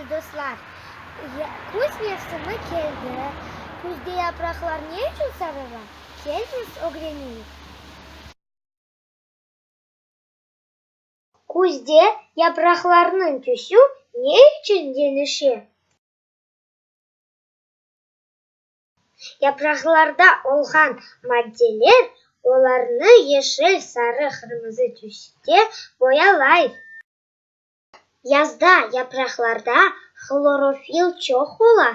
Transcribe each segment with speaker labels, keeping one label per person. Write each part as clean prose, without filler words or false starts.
Speaker 1: aziz dostlar, küz mevsimi keldi. Küzde yapraqlar ne içün sarara? Keliñiz ögreneyik. Küzde yapraqlarnıñ tüsü ne içün deñişe? Yapraqlarda olğan maddeler olarnı yeşil, sarı, qırmızı tüske boyalay. Yazda yapraqlarda hlorofil çoq ola.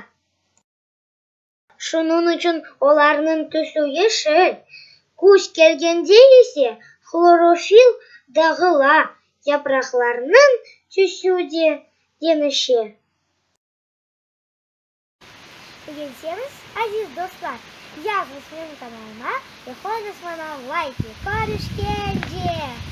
Speaker 1: Şunıñ içün olarnıñ tüsü yeşil. Küz kelgende ise hlorofil dağıla, yapraqlarnıñ tüsü de deñişe. Begenseñiz, aziz dostlar, yazıñız menim kanalıma ve qoyuñız maña layki. Körüşkence!